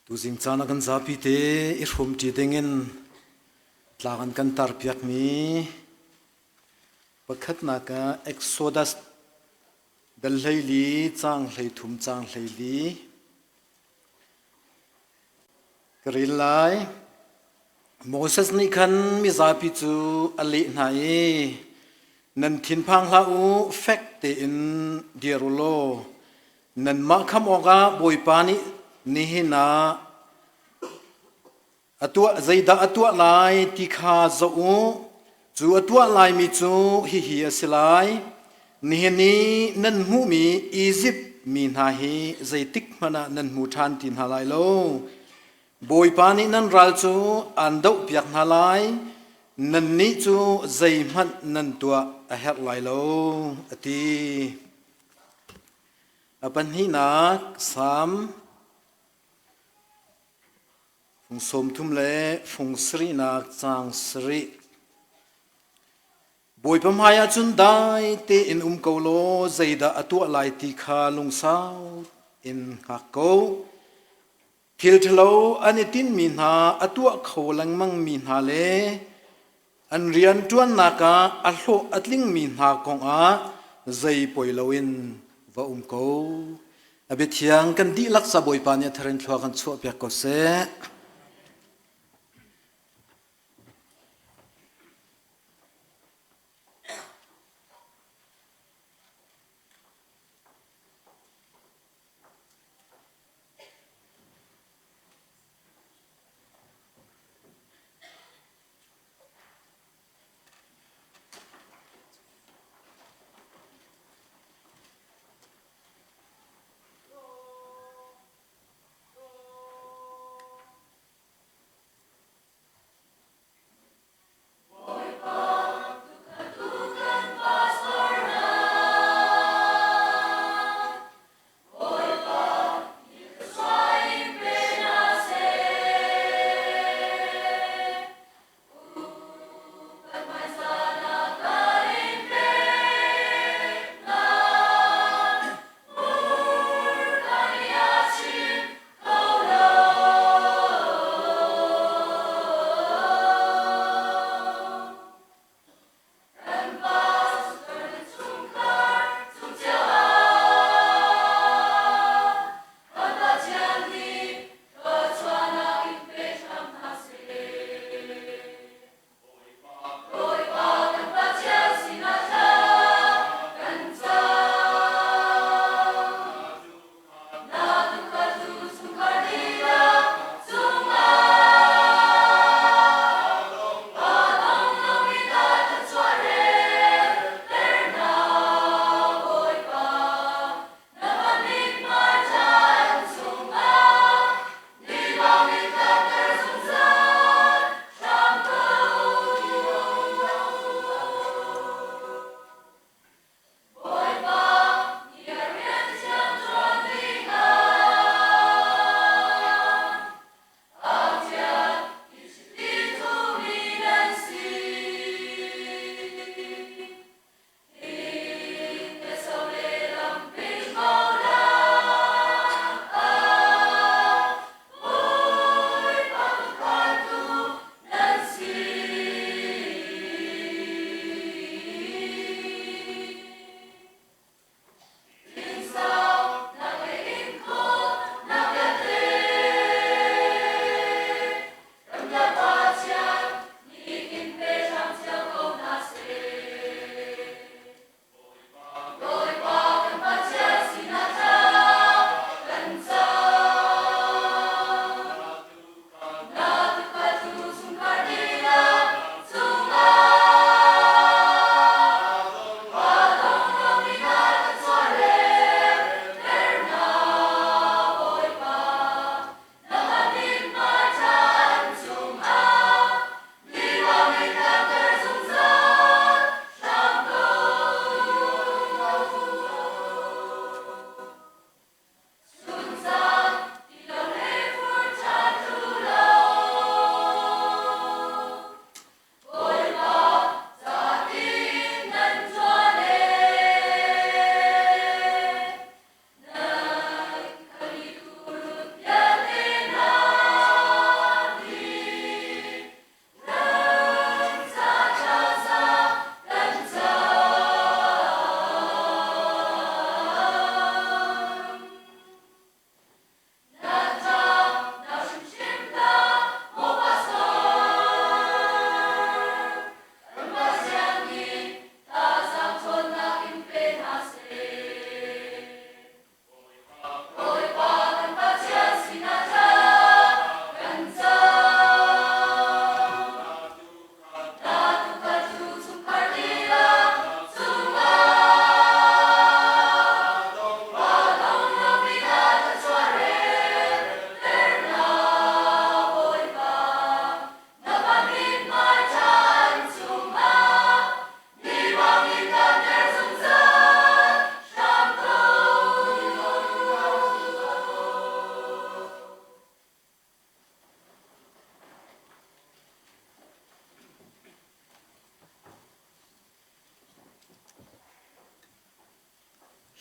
Tuzing caan ah kan zapi te i hrawmṭi dingin tlang an kan tarpiakmi pakhatnak ah Exodus dal 14 caang 13 caang 14 ka rel lai. Moses nih khan mizapi cu a leh hna i, Nan thinphang hlah u, fek tein dir u law nanmah khamh awkah Bawipa nih nihin ah a tuah zeidah a tuah lai ti kha zoh u. Cu a tuah laimi cu hihi a si lai. Nihin i nan hmuhmi Izipt mi hna hi zeitik hmanh ah nan hmu ṭhan ti hna lai lo. Bawipa nih nan ral cu aan dohpiak hna lai, nannih cu zeihmanh nan tuah a herh lai lo, a ti. A pahnihnak Salm fung 30 le fung sarihnak caang sarih. Bawipa hmaiah cun dai tein um ko law zeidah a tuah lai ti kha lungsau in hngak ko. Thil ṭhalo an i tinhmi hna a tuah kho lengmangmi hna le an rianṭuannak ah a hlawh a tlingmi hna kongah zei poi loin va um ko. A biathiang kan dihlak ca Bawipa nih a thar in thlua kan chuahpiak ko seh.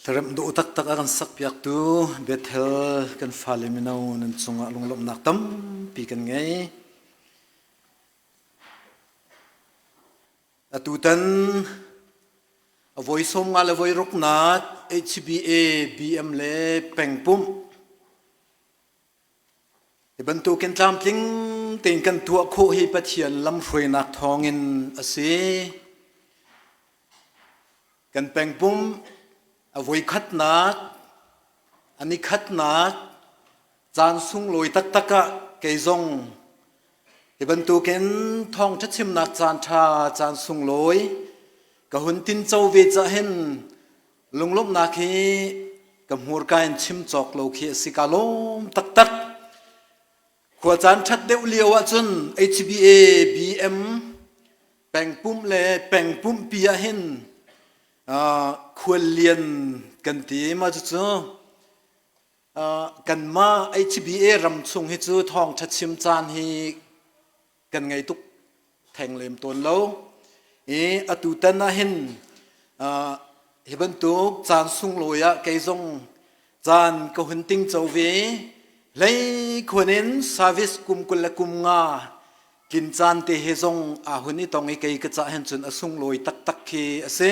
Hlaremh dawh taktak a kan sakpiaktu Bethel kan fale mino nan cungah lunglawmhnak tampi kan ngei. Atutan a voi 50 le voi ruknak HBA BM le pengpumh Hi bantukin tlamtling tein kan tuah khawh hi Pathian lamhruainak thawngin a si. Kan pengpum a voikhatnak, a nikhatnak, caan sunglawi taktak ah kei zong hi bantukin thawngṭha chimnak caan ṭha, caan sunglawi ka hun tinco ve cah hin Lunglawmhnak hi ka hmurka in chim cawk lo khi a si. Ka lawm taktak. Khua caan ṭhat deuh lio ahcun HBA BM pengpumh le pengpumhpi ah hin khuallian kan ti. Mah cucu kanmah HBA ram chung hi cu thawngṭha chim caan hi kan ngei tuk theng lem tawn lo. I atu tan ah hin hi bantuk caan sunglawi ah kei zong caan ka hun ting co ve. Hlei khuan in service kum 20 le kum nga tlin caan te he zong aa hun i tong i kei ka cah hin cun a sunglawi taktak khi a si.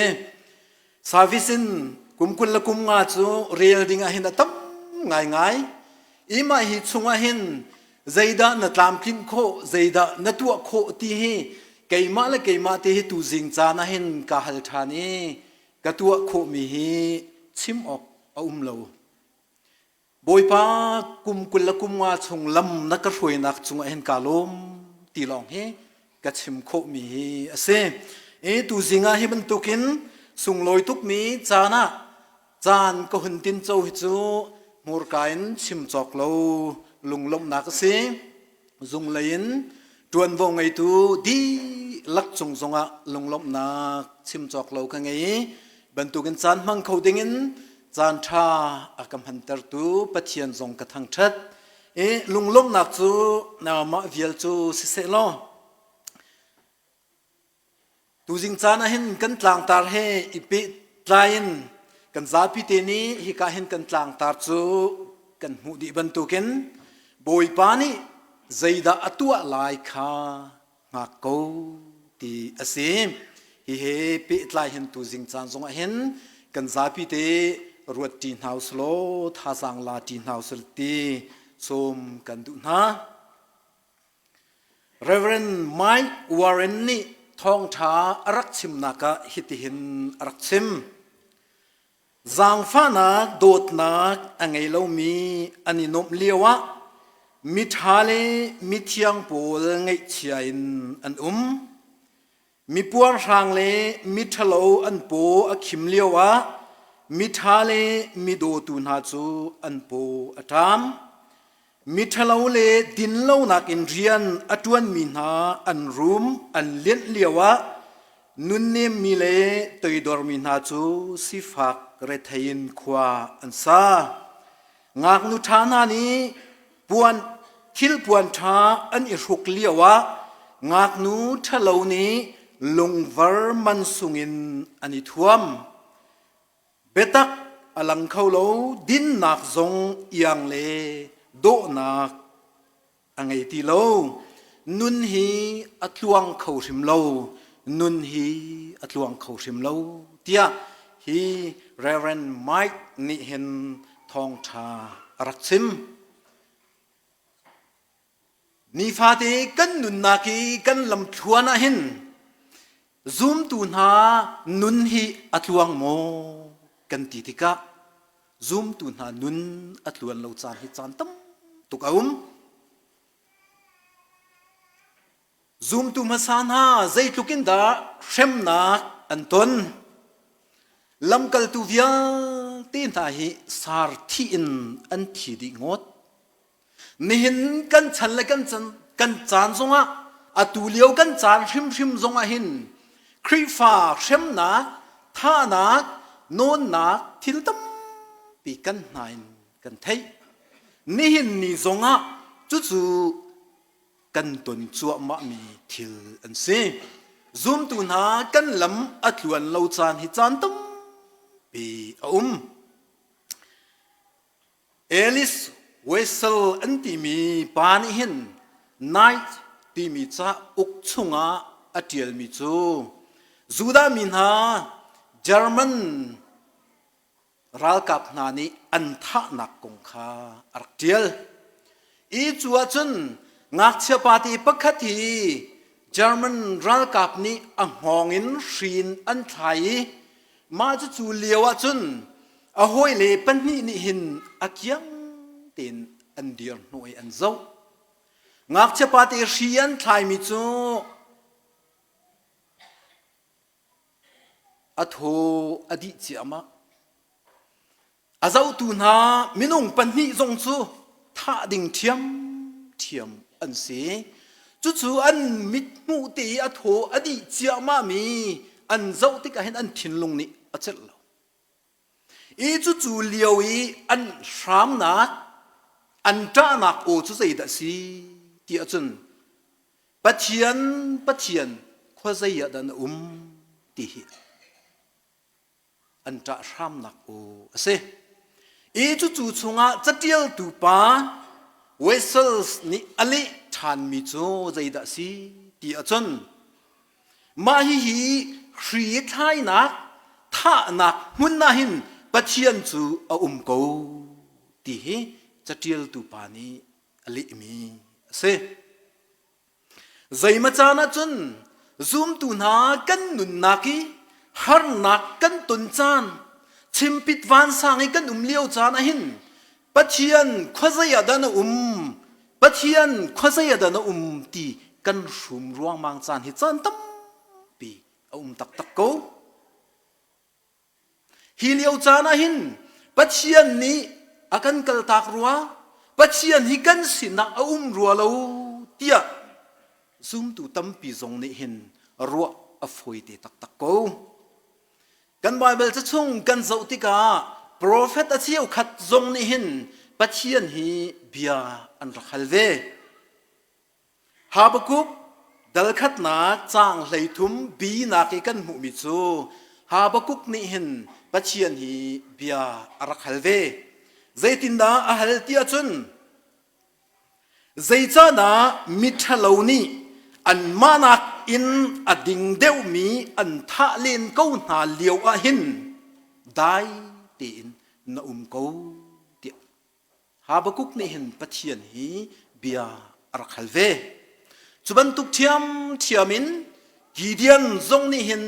Service in kum 20 le kum nga cu rel ding ah hin a tam ngaingai. I mah hi chung ah hin zeidah na tlamtlinh khawh, zeidah na tuah khawh ti hi keimah le keimah te hi tuzing caan ah hin ka hal ṭhan i ka tuah khawhmi hi chim awk a um lo. Bawipa kum 20 le kum nga chung lam na ka hruainak cungah hin kaa lawm ti lawng hi ka chim khawhmi hi a si. I tuzing ah hi bantukin sunglawi tukmi caan ah caan ka hun tin co hi cu hmurka in chim cawk lo lunglawmhnak a si. Zunglei in ṭuanvo ngeitu dihlak cung zongah lunglawmhnak chim cawk lo ka ngei i bantukin caan hmang kho dingin caan ṭha a ka hmantertu Pathian zong ka thangṭhat. I lunglawmhnak cu mah vial cu siseh law Tuzing caan ah hin kan tlangtar he i pehtlai in kan zapi te nih hika hin kan tlangtar cu kan hmuh dih bantukin Bawipa nih zeidah a tuah lai kha hngak ko ti a si. Hihi pehtlai hin tuzing caan zongah hin kan zapi te ruat ṭi hna usulaw thazaang la ṭi hna usulaw ti sawm kan duh hna. Reverend Mike Warren nih thawngṭha a rak chimnak ah hitihin a rak chim. Zaangfahnak dawtnak a ngei lomi an i nuamh lioah miṭha le mithiang pawl ngaihchia in an um. Mipuarhrang le miṭhalo an paw a khim lioah miṭha le midawtu hna cu an paw a ṭam. Miṭhalo le dinlonak in rian a ṭuanmi hna an rum an lianh lioah nunnemmi le toidormi hna cu sifak rethei in khua an sa. Ngaknu ṭha hna nih puan thilpuan ṭha an i hruk lioah ngaknu ṭhalo nih lungvar mansung in an i thuam. Biatak a lang kho lo, dinnak zong iang le dawhnak a ngei ti lo. Nun hi a tluang kho hrim lo, nun hi a tluang kho hrim lo tiah hi Reverend Mike nih hin thawngṭha a rak chim. Nifate kan nunnak i kan lamthluan ah hin zumtu hna nun hi a tluang maw kan ti tikah zumtu hna nun a tluan lo caan hi caan tam tuk a um. Zumtu hmasa hna zeitluk in dah hremnak an ton? Lamkaltu vialte hna hi sar thi in an thi dih ngawt. Nihin kan chan le kan chan kan caan zongah atu lio kan caan hrimhrim zongah hin Khrihfa hremnak, thahnak, nawnnak thil tampi kan hna in kan theih. Nihin ni zongah cucu kan ton cuahmahmi thil an si. Zumtu hna kan lam a tluan lo caan hi caan tampi a um. Alice Wessel an timi pa nih hin Night timi cauk chungah a ṭialmi cu Judah mi hna German ralkap hna nih an thahnak kong kha a rak ṭial. I cu ahcun ngakchia pate pakhat hi German ralkap nih a hngawng in hri in an thlai i mah cucu lio ahcun a hawile pahnih nih hin a kiang tein an dir hnawh i an zoh. Ngakchia pate hri an thlaimi cu A thaw a dih ciahmah. A zohtu hna minung pahnih zong cu thah ding ṭhiamṭhiam an si. Cucu an mithmuh te i a thaw a dih ciahmahmi an zoh tikah hin an thinlung nih a celh lo. I cucu lio i an hramnak, an ṭahnak aw cu zeidah a si ti ahcun Pathian, Pathian, khuazei ah dah na um ti hi an ṭah hramnak aw a si. I cucu chungah caṭialtu pa Wessels nih a leh ṭhanmi cu zeidah a si ti ahcun mah hihi hri thlainak thahnak hmun ah hin Pathian cu a um ko ti hi caṭialtu pa nih a lehmi a si. Zeimaw caan ahcun zumtu hna kan nunnak i harnak kan ton caan, chimpit vansang i kan um lio caan ahhin Pathian khuazei ah dah na um, Pathian khuazei ah dah na um ti kan hrum ruangmang caan hi caan tampi a um taktak ko. Hi lio caan ah hin Pathian nih a kan kaltak rua, Pathian hi kan sinah a um rua lo tiah zumtu tampi zong nih hin ruah a fawi te taktak ko. Kan Baibal ca chung kan zoh tikah profet a cheukhat zong nih hin Pathian hi bia an rak hal ve. Habakkuk dal khatnak caang 13 bi nak i kan hmuhmi cu Habakkuk nih hin Pathian hi bia a rak hal ve. Zeitindah a hal ti ahcun zeicahdah miṭhalo nih anmah nakin a ding deuhmi an thah len ko hna lio ah hin dai tein na um ko tiah Habakkuk nih hin Pathian hi bia a rak hal ve. Cu bantuk ṭhiamṭhiam in Gideon zong nih hin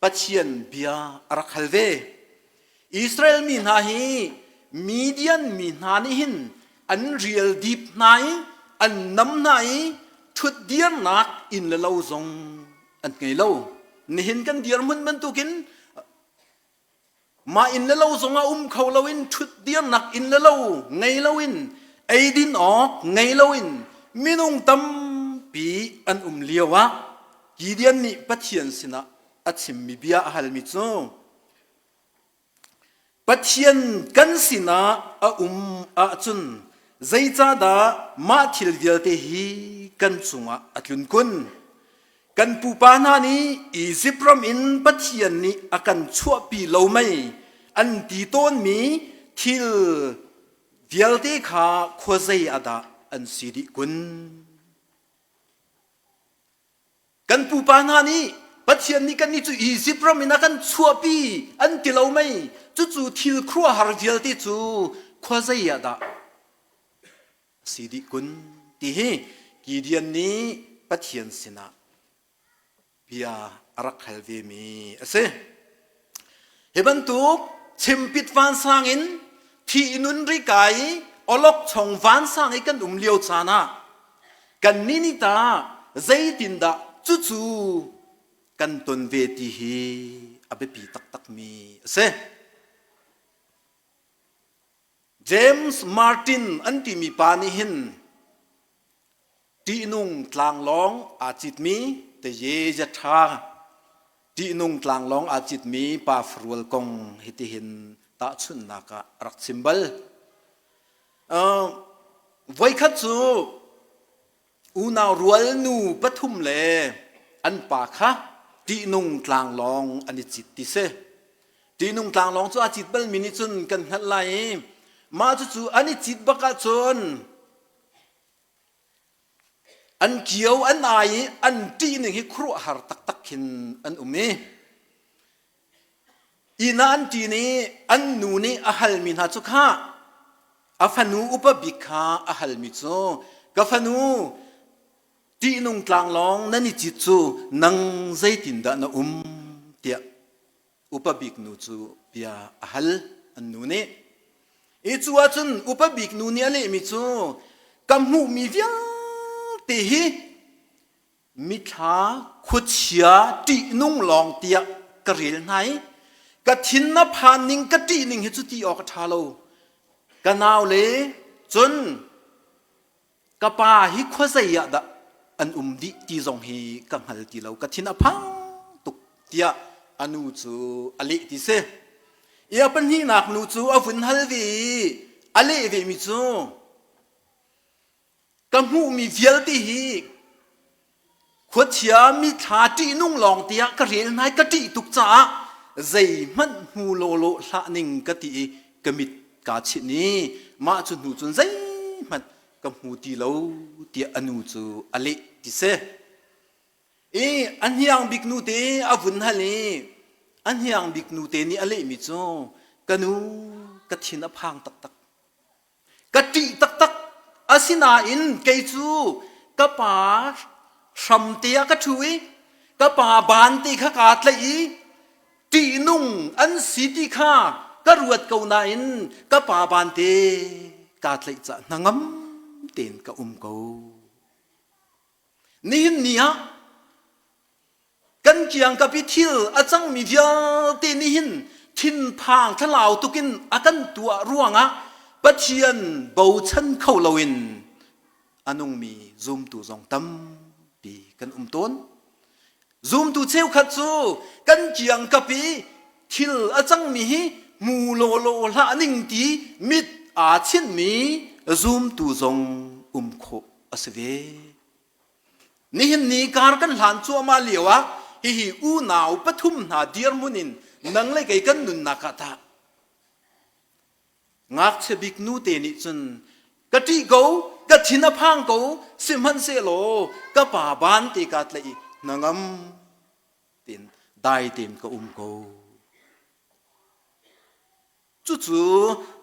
Pathian bia a rak hal ve. Israel mi hna hi Midian mi hna nih hin an rial dip hna i an nam hna i ṭhutdirnak inn le lo zong an ngei lo. Nihin kan dirhmun bantukin Mah inn le lo zongah um kho loin ṭhutdirnak inn le lo ngei loin eidin awk ngei loin minung tampi an um lioah Gideon nih Pathian sinah a chimmi bia a halmi cu Pathian kan sinah a um ahcun zeicahdah mah thil vialte hi kan cungah a tlun kun? Kan pupa hna nih Izipt ram in Pathian nih a kan chuahpi lo mei an ti tawnmi thil vialte kha khuazei ah dah an si dih kun? Kan pupa hna nih Pathian nih kannih cu Izipt ram in a kan chuahpi an ti lo mei cucu thil khuaruahhar vialte cu khuazei ah dah si dih kun ti hi Gideon nih Pathian sinah bia a rak hal vemi a si. Hi bantuk chimpit vansang in thi nun ri kai i awlokchong vansang i kan um lio caan ah kannih nih ta zeitindah cucu kan ton ve ti hi a biapi taktakmi a si. James Martin an timi pa nih hin ṭihnung tlanglawng aa citmi Teyezatha ṭihnung tlanglawng aa citmi pa farual kong hitihin tahchunhnak ah a rak chim bal. Uh, voikhat cu unau rual nu pathum le an pa kha ṭihnung tlanglawng an i cit ti si. Ṭihnung tlanglawng cu aa cit balmi nih cun kan hngalh lai i. Mah cucu an i cit bak ahcun an kio an ai i an ṭih ning hi khuaruahhar taktak khin an um i inn ah an ṭin i an nu nih a halmi hna cu khah a fanu upa bik kha a halmi cu ka fanu ṭihnung tlanglawng nan i cit cu nang zeitindah na um tiah upa bik nu cu bia a hal an nu nih. I cu ahcun upa bik nu nih a lehmi cu ka hmuhmi vialte hi mithla khuachia ṭihnung lawng tiah ka rel hna i ka thin na phan ning ka ṭih ning hi cu ti awk a ṭha lo. Ka nau le cun ka pa hi khuazei ah dah an um dih ti zong hi ka hngal ti lo ka thin a phang tuk tiah a nu cu a leh ti si i a pahnihnak nu cu a vun hal ve i a leh ve mi cu ka hmuhmi vialte hi Khuachia mithla ṭihnung lawng tiah ka rel hna i ka ṭih tuk caah zeihmanh hmu lawlaw hlah ning ka ti i ka mit kaa chinh i mah cu hnu cun zeihmanh ka hmu ti lo tiah a nu cu a leh ti si. I a hniang bik nu te a vun hal i a hniang bik nu te nih a lehmi cu ka nu ka thin a phang taktak. Ka ṭih taktak. Asinain kei cu ka pa hramte ah ka ṭhu i ka pa bante kha kaa tlaih i ṭihnung an si ti kha ka ruat ko nain ka pa bante kaa tlaih caah hnangam tein ka um ko. Nihin ni ah Kan kiangkap i thil a cangmi vialte nih hin thinphang thlalau tukin a kan tuah ruangah Pathian bochan kho loin a nungmi zumtu zong tampi kan um tawn. Zumtu cheukhat cu kan kiangkap i thil a cangmi hi hmu lawlaw hlah ning ti mit aa chinhmi zumtu zong um khawh a si ve. Nihin ni kar kan hlan cuahmah lio ah hihi unau pathum hna dirhmun in nang le kei kan nunnak ah tah ngakchia bik nu te nih cun ka ṭih ko ka thin a phang ko sihmanhsehlaw ka pa ban te ka tlaih i hnangam tein dai tein ka um ko. Cucu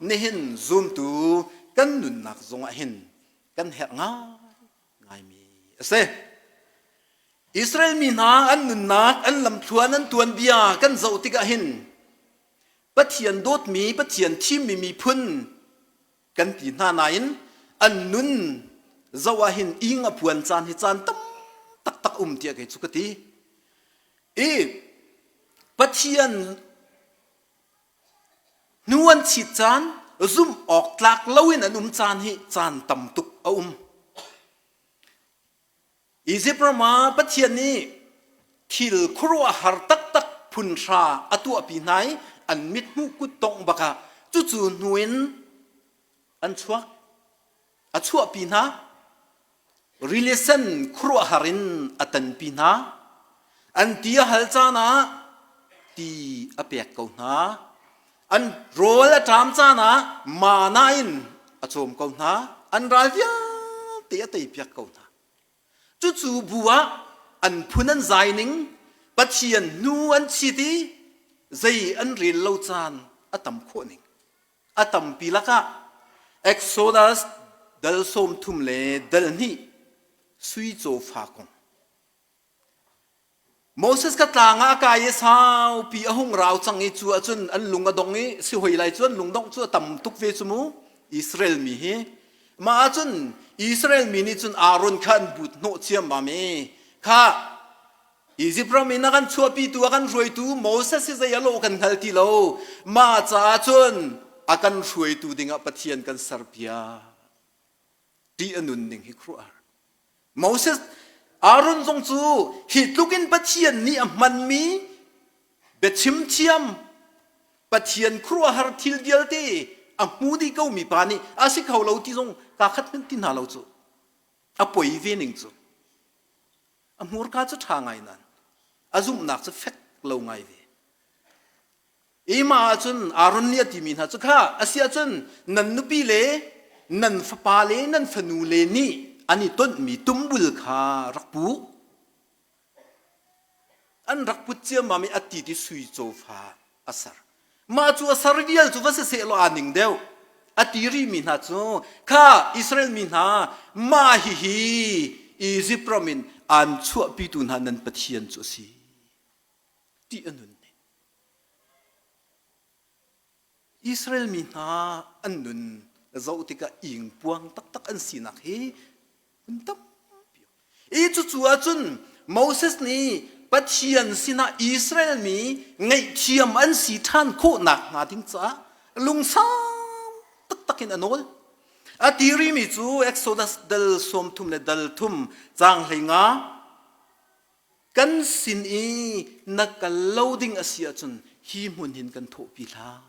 nihin zumtu kan nunnak zongah hin kan herh ngaingaimi a si. Israel mi hna an nunnak, an lamthluan, an tuanbia kan zoh tikah hin Pathian dawtmi, Pathian thimmi miphun kan ti hna nain an nun zoh ah hin ing a puan caan hi caan tam taktak um tiah kei cu ka ti. I Pathian Hnu an chit caan, zumh awk tlak loin an um caan hi caan tam tuk a um. Izipt ram ah Pathian nih thil khuaruahhar taktak phun hra a tuahpi hna i an mithmuh kut tongh bakah cucu hnu in an chuak. A chuahpi hna. Rili sen khuaruahhar in a tanpi hna. An ti a hal caan ah ti a pek ko hna. An rawl a ṭam caan ah mana in a cawm ko hna. An ral vialte a teipiak ko hna. Cucu bu ah an phun an zai ning, Pathian hnu an chit i zei an rel lo caan a tam khawh ning. A tampi lakah Exodus dal 30 le dal hnih sui cawfa kong. Moses ka tlang ah a kai i saupi a hung rau cang i cu ahcun an lung a dong i si hoi lai cu an lungdongh cu a tam tuk ve cu mu Israel mi hi. Mah ahcun Israel mi nih cun Aaron kha an but hnawh ciammam i kha Izipt ram in a kan chuahpitu a kan hruaitu Moses hi zei a lawh kan hngal ti lo. Mah caah cun a kan hruaitu dingah Pathian kan serpiak. Ṭih a nun ning hi khuaruahhar. Moses Aaron zong cu hi tluk in Pathian nih a hmanmi biachim thiam Pathian khuaruahhar thil vialte a hmu dih komi pa nih a si kho lo ti zong kaa khat hmanh ti hna lo cu. A poi ve ning cu. A hmurka cu ṭha ngai nain a zumhnak cu fek lo ngai ve. Ima ahcun Aaron nih a timi hna cu kha a si ahcun nan nupi le nan fapa le nan fanu le nih an i tonhmi tumbul kha rak pu. An rak put ciammam i a ti ti sui cawfa a ser. Mah cu a ser vial cu va si seh law aa ning deuh. A ti rihmi hna cu kha Israel mi hna mah hihi Izipt ram in aan chuahpitu hna nan Pathian cu a si. Ti a nun ning. Israel mi hna an nun zoh tikah ingpuang taktak an sinak hi hun tampi. I cucu ahcun Moses nih Pathian sinah Israel mi ngaihthiam an si ṭhan khawh nakhnga ding caah lungsau taktak in a nawl. A ti rimi cu Exodus dal 30 le dal thum caang 15 kan sin i na kal lo ding a si ahcun hi hmun hin kan thawhpi hlah.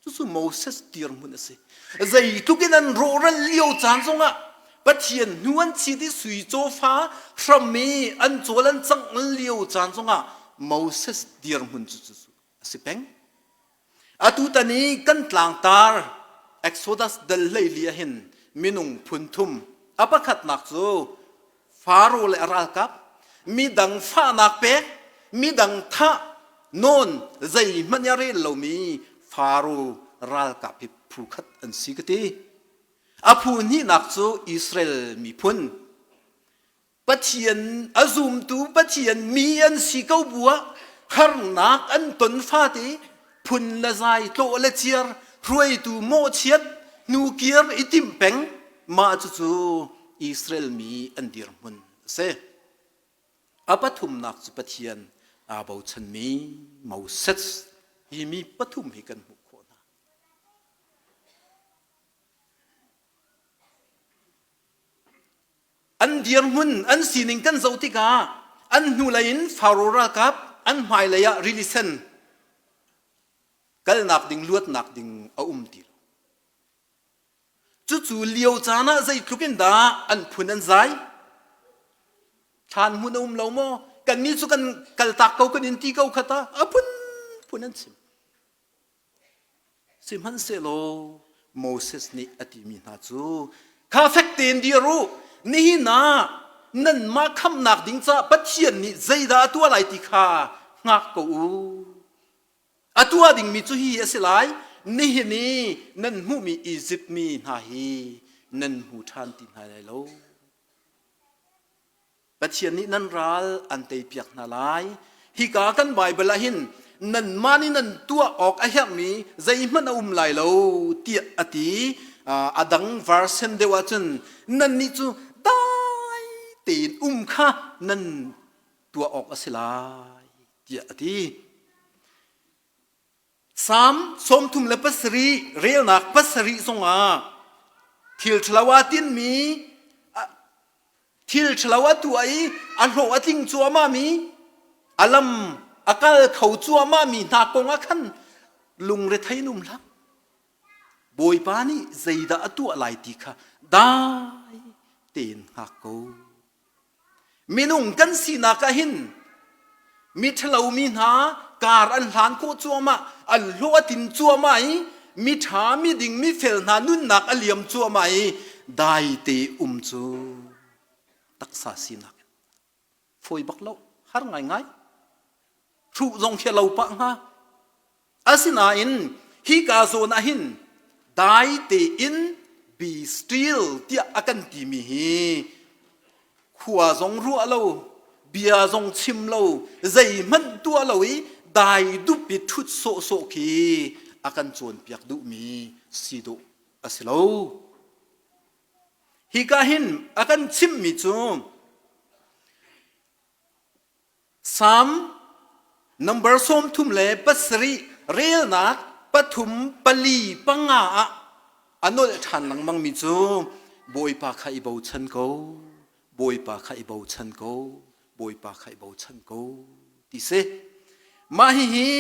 Cucu Moses dirhmun a si. Zeitluk in an rawhral lio caan zongah Pathian hnu an chit i sui cawfa hram i an cawl an cangh lio caan zongah Moses dirhmun cu cu a si peng. Atu tan i kan tlangtar Exodus dal 14 ah hin minung phun thum a pakhatnak cu Faro le a ralkap midang fahnak pek midang thah nawn zeihmanh i a rel lomi Faro ralkap hi phu khat an si ka ti. A phu hnihnak cu Israel miphun Pathian a zumtu Pathian mi an si ko bu ah harnak an ton fate phun le zai tlawh le ciar hruaitu mawhchiat hnukir i timh peng mah cucu Israel mi an dirhmun a si. A pathumnak cu Pathian aa bochanmi Moses hi mi pathum hi kan hmuh khawh hna. An dirhmun, an sining kan zoh tikah an hnulei in Faro ralkap an hmailei ah rili sen kalnak ding luatnak ding a um ti lo. Cucu lio caan ah zeitluk in dah an phun an zai? Thlan hmun a um lo maw? Kannih cu kan kaltak ko kan in ti ko kha ta a phun phun an chim. Sihmanhsehlaw Moses nih a timi hna cu, Kha fek tein dir u, nihin ah nanmah khamhnak ding caah Pathian nih zeidah a tuah lai ti kha hngak ko u. A tuah dingmi cu hihi a si lai, nihin i nan hmuhmi Izipt mi hna hi nan hmu ṭhan ti hna lai lo. Pathian nih nan ral an teipiak hna lai. Hika kan Baibal ah hin nanmah nih nan tuah awk a herhmi zeihmanh a um lai lo tiah a ti. A dang version deuh ahcun nannih cu dai tein um kha nan tuah awk a si lai tiah a ti. Salm 37 relnak pasarih zongah thil ṭhalo aa tinmi thil ṭhalo a tuah i a hlawh a tling cuahmahmi a lam a kal kho cuahmahmi hna kong ah khan lungrethei in um hlah. Bawipa nih zeidah a tuah lai ti kha dai tein hngak ko. Minung kan sinak ah hin mi ṭhalomi hna kar an hlan khawh cuahmah, an hlawh a tin cuahmah i mi ṭha, mi ding, mi fel hna nunnak a liam cuahmah i daite um cu taksa sinak in fawi bak lo, har ngaingai. Hruh zong khi a lo pah hnga. Asinain hika zawn ah hin dai tein be still tiah a kan timi hi khua zong ruah lo, bia zong chim lo, zeihmanh tuah lo i dai dup i ṭhut sawhsawh khi a kan cawnpiak duhmi si dawh a si lo. Hika hin a kan chimmi cu Salm number 37 relnak pathum pali panga ah a nolh ṭhan lengmangmi cu Bawipa kha i bochan ko, Bawipa kha i bochan ko, Bawipa kha i bochan ko ti si. Mah hihi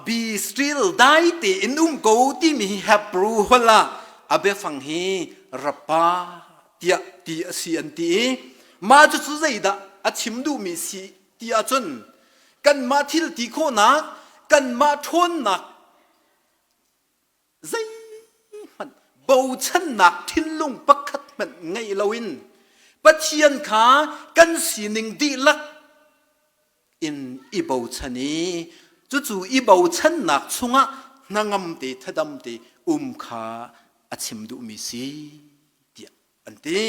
Be still, dai tein um ko timi hi Hebrew holh ah a biafang hi rapa tiah ti a si an ti i mah cucu zeidah a chim duhmi si ti ahcun. Kanmah thil ti khawhnak, kanmah ṭhawnnak zeihmanh bochannak thinlung pakhat hmanh ngeih loin Pathian kha kan sining dihlak in i bochan i cucu i bochannak chungah hnangam te thadam te um kha a chim duhmi si tiah an ti.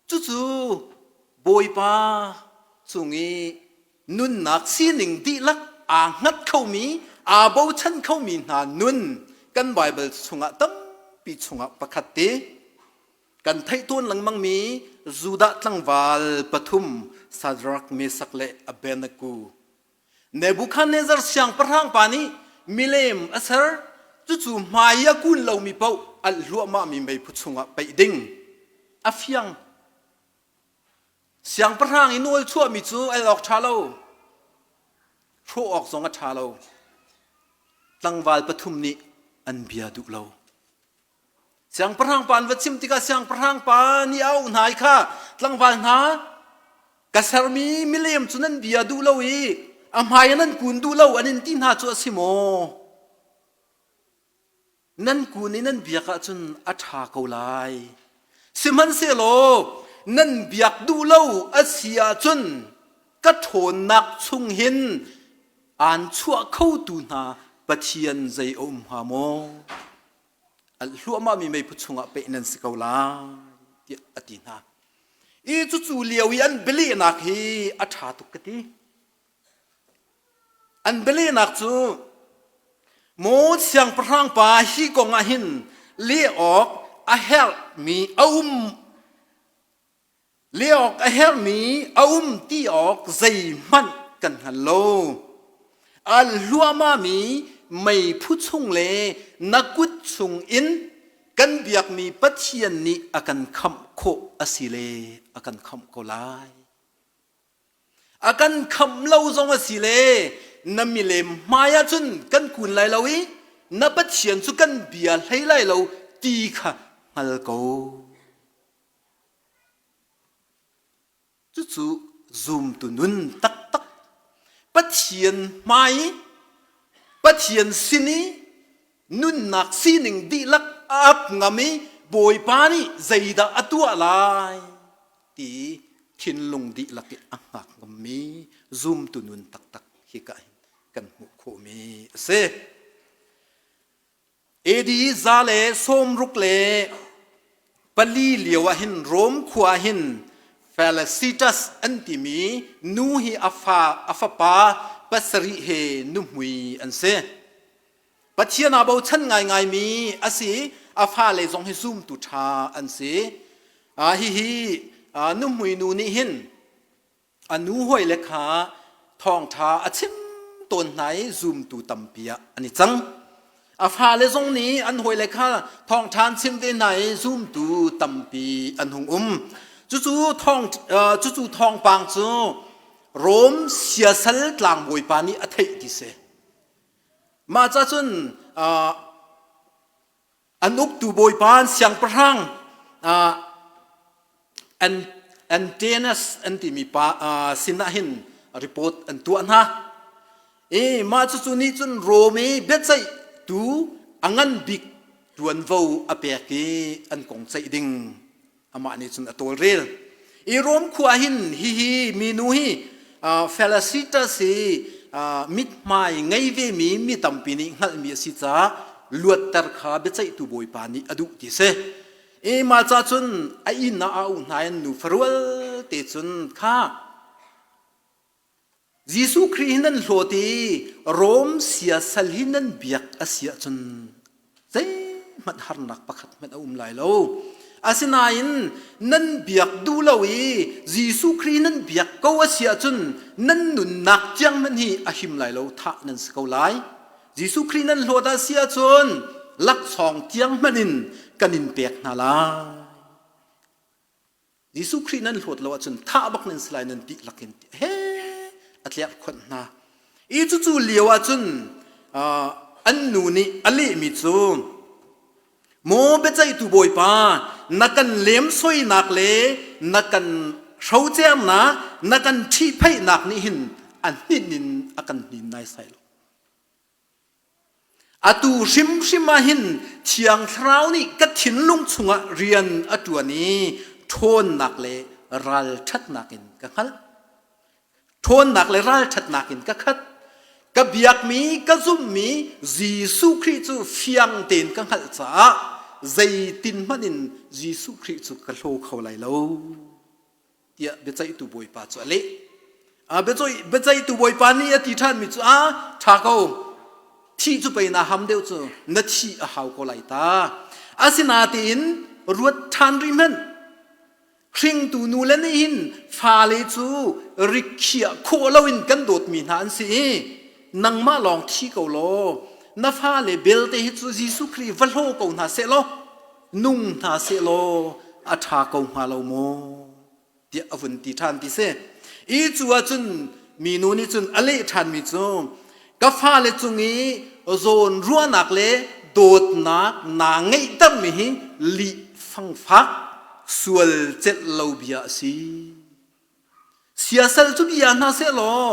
Cucu Bawipa cung i nunnak sining dihlak aa hngat khomi, aa bochan khomi hna nun kan Baibal chungah tampi chungah pakhat te kan theih tawn lengmangmi Judah tlangval pathum Shadrach, Meshach le Abednego. Nebuchadnezzar siangpahrang pa nih milem a ser, cucu hmai a kun lomi paoh alh hluahmahmi meiphu chungah paih ding. A fiang. Siangpahrang i nawl chuahmi cu el awk ṭha lo. Hrawh awk zong a ṭha lo. Tlangval pathum nih an bia duh lo. Siangpahrang pa an va chim tikah siangpahrang pa nih a auh hna i kha tlangval hna ka sermi milem cu nan bia duh lo i a hmai ah nan kun duh lo an in ti hna cu a si maw? Nan kun i nan biak ahcun a ṭha ko lai. Sihmanhsehlaw nan biak duh lo a si ahcun ka ṭhawnnak chung hin aan chuah khotu hna Pathian zei a um hnga maw? Alh hluahmahmi meiphu chungah peh nan si ko lai tiah a ti hna. I cucu lio i an bialehnak hi a ṭha tuk ka ti. An bialehnak cu maw siangpahrang pa hi kong ah hin leh awk a herhmi a um Leh awk a herhmi a um ti awk zeihmanh kan hngal lo. Al hluahmahmi meiphu chung le na kut chung in kan biakmi Pathian nih a kan khamh khawh a si le a kan khamh ko lai. A kan khamh lo zong a si le na milem hmai ah cun kan kun lai lo i na Pathian cu kan bia hlei lai lo ti kha hngal ko. Cucu zumtu nun taktak Pathian hmai Pathian sin i nunnak sining dihlak a ap ngam i Bawipa nih zeidah a tuah lai ti thinlung dihlak i a hngak ngammi zumtu nun taktak hika hin kan hmuh khawhmi a si. AD 164 lio ah hin Rom khua ah hin Felicitas an timi nu hi a fa a fapa pasarih he nuhmui an si. Pathian aa bochan ngaingaimi a si. A fale zong hi zumtu ṭha an si. Hihi nuhmui nu nih hin A nu hawile kha thawngṭha a chim tawn hna i zumtu tampi ah an i cang. A fale zong nih an hawile kha thawngṭha an chim ve hna i zumtu tampi an hung um. Cucu thawng cucu thawngpang cu Rom siasal tlangbawipa nih a theih ti si. Mah ca cun An uktu bawipa an siangpahrang Antinous an timi pa sinah hin report an tuah hna. I mah cucu nih cun Rom i biaceihtu a ngan bik ṭuanvo a pek i an kong ceih ding amah nih cun a tawlrel. I Rom khua hin hihi minu hi Felicitas hi mithmai ngei vemi mi tampi nih hngalhmi a si caah luatter kha biaceihtu bawipa nih a duh ti si. I mah ca cun a inn ah a auh hna in nu farual te cun kha Jesuh Khrih hi nan hlawt i Rom siasal hi nan biak a si ahcun zeihmanh harnak pakhat hmanh a um lai lo. Asinain nan biak duh lo i Jesuh Khrih nan biak ko a si ahcun nan nunnak tiang hmanh hi a him lai lo, thah nan si ko lai. Jesuh Khrih nan hlawt a si ahcun laksawng tiang hmanh in kan in pek hna lai. Jesuh Khrih nan hlawt lo ahcun thah bak nan si lai nan dihlak in he a tlerh khonh hna. I cucu lio ahcun an nu nih a lehmi cu Maw biaceihtu Bawipa na kan lemsoinak le na kan hrocernak, na kan ṭhihphaihnak nih hin a hninh in a kan hnin naisai lo. Atu hrimhrim ah hin Thiang Thlarau nih ka thinlung chungah rian a ṭuan i ṭhawnnak le ralṭhatnak in ka hngalh. Ṭhawnnak le ralṭhatnak in ka khat. Ka biakmi, ka zumhmi Jesuh Khrih cu fiang tein ka hngalh caah zeitin hmanh in Jesuh Khrih cu ka hlaw kho lai lo. Tiah biaceihtu bawipa cu a leh. Biaceihtu bawipa nih a ti ṭhanmi cu a ṭha ko. Thih cu pei na ham deuh cu na thih a hau ko lai ta. Asinain ruat ṭhan rih hmanh. Hringtu nu le nih hin fale cu rikhiah khawh loin kan dawtmi hna an si i nangmah lawng thi ko law na fale belte hi cu Jesuh Khrih va hlaw ko hna seh law nung hna seh law a ṭha ko hnga lo maw tiah a vun ti ṭhan ti si. I cu ahcun minu nih cun a leh ṭhanmi cu ka fale cung i zawn ruahnak le dawtnak naa ngeihtermi hi lih fangfak sual celh lo bia a si. Siasal cu bia hna seh law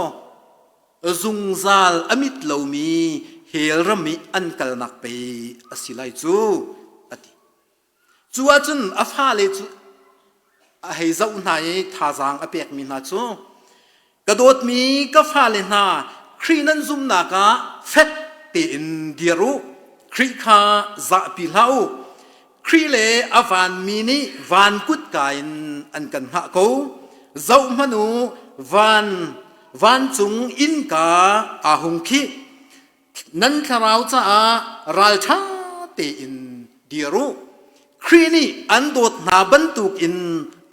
zungzal a mit lomi hell ram i an kalnak pei a si lai cu a ti. Cu ahcun a fale cu a hei zoh hna i thazaang a pekmi hna cu ka dawtmi ka fale hna Khrih nan zumhnak ah fek tein dir u Khrih kha zahpi hlah u Khrih le a vanmi nih van kutka in an kan hngah ko zoh hmanh u van vancung innka aa hung khih Nan thlarau caah ralṭha tein dir u. Khrih nih an dawt hna bantukin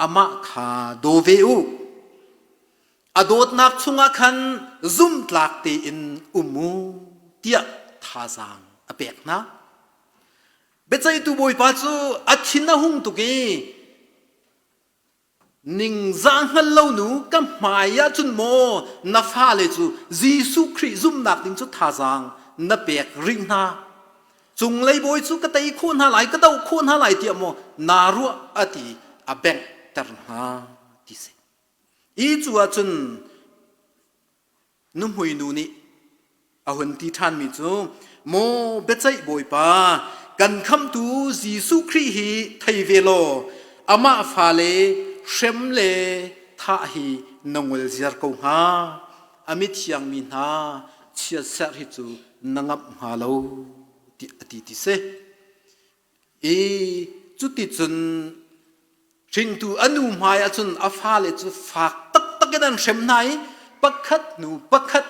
amah kha daw ve u. A dawtnak chungah khan zumhtlak tein um u tiah thazaang a pek hna. Biaceihtu Bawipa cu a thin a hung tuk i Ningzah hngal lo nu ka hmai ah cun maw na fale cu Jesuh Khrih zumhnak ding cu thazaang na pek rih hna. Cunglei bawi cu ka tei khawh hna lai, ka doh khawh hna lai tiah maw naa ruah a ti a benghter hna ti si. I cu ahcun Nuhmui nu nih a hun ti ṭhanmi cu, Maw biaceih Bawipa, kan khamhtu Jesuh Khrih hi thei ve law amah fale hrem le thah hi na ngol ziar ko hnga. A mithiang mi hna chiatserh hi cu na ngamh hnga lo, tiah a ti ti si. I cuticun hringtu a nu hmai ahcun a fale cu fak taktak in an hrem hna i pakhat hnu pakhat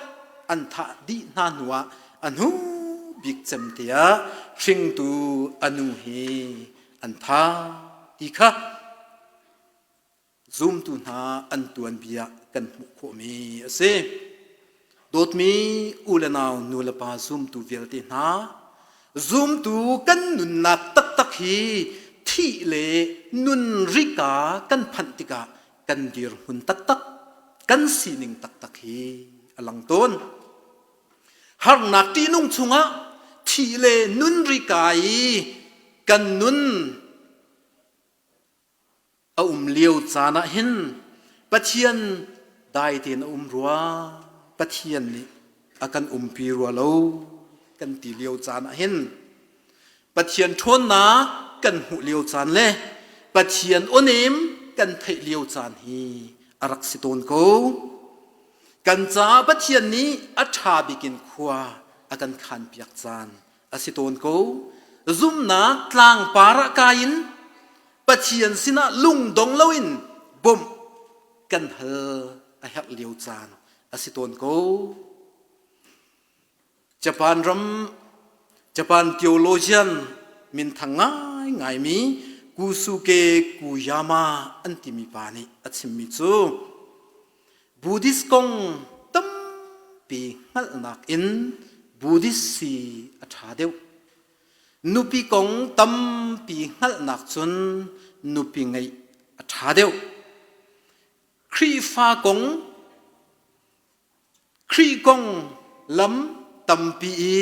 an thah dih hna hnuah a hnu bik cem tiah hringtu a nu hi an thah ti kha Zumtu hna an tuanbia kan hmuh khawhmi a si. Dawtmi u le nau nu le pa zumtu vialte hna, zumtu kan nunnak taktak hi thih le nun rika kan phanh tikah kan dirhmun taktak, kan sining taktak hi a lang tawn. Harnak ṭihnung chungah thih le nun rika i kan nun A um lio caan ah hin Pathian dai tein a um rua, Pathian nih a kan umpi rua lo kan ti lio caan ah hin Pathian ṭhawnnak kan hmuh lio caan le Pathian awnem kan theih lio caan hi a rak si tawn ko. Kan caah Pathian nih a ṭha bik in khua a kan khanpiak caan a si tawn ko. Zumhnak tlangpar ah kai in Pathian sinah lungdong loin bawmh kan hal a herh lio caan a si tawn ko. Japan ram Japan theologian minthang ngaingaimi Kusuke Kuyama an timi pa nih a chimmi cu Buddhist kong tampi hngalhnak in Buddhist si a ṭha deuh. Nupi kong tampi hngalhnak cun nupi ngeih a ṭha deuh. Khrihfa kong, Khrih kong lam tampi i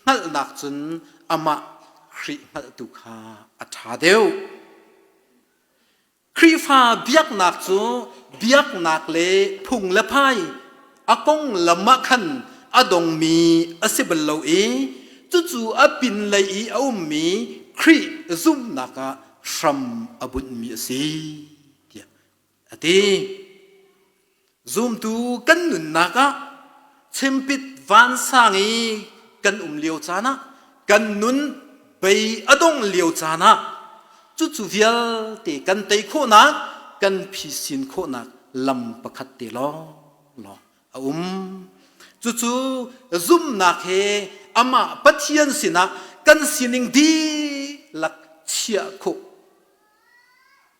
hngalhnak cun amah Khrih hngalhtu kha a ṭha deuh. Khrihfa biaknak cu biaknak le phung le phai a konglam ah khan a dongmi a si bal lo i cucu a pinlei i a ummi Khrih zumhnak ah hram a bunhmi a si tiah a ti. Zumtu kan nunnak ah chimpit vansang i kan um lio caan ah kan nun bei a dong lio caan ah cucu vialte kan tei khawhnak kan phisin khawhnak lam pakhat te lawnglawng a um. Cucu zumhnak he amah Pathian sinah kan sining dihlak chiah khawh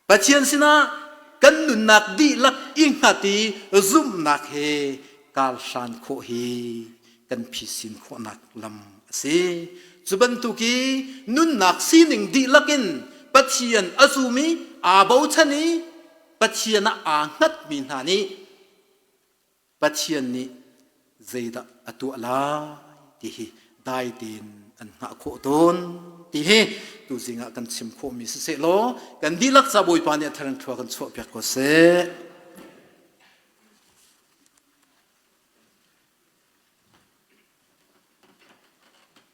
Pathian sinah kan nunnak dihlak i hngat i zumhnak he karhlan khawh hi kan phisin khawhnak lam a si. Cu bantuk i nunnak sining dihlak in Pathian a zum i aa bochan i Pathian ah aa hngatmi hna nih Pathian nih zeidah a tuah lai ti hi dai tein an hngah khawh tawn ti hi tuzing ah kan chim khawhmi siseh law kan dihlak ca Bawipa nih a thar in thlua kan chuahpiak ko seh.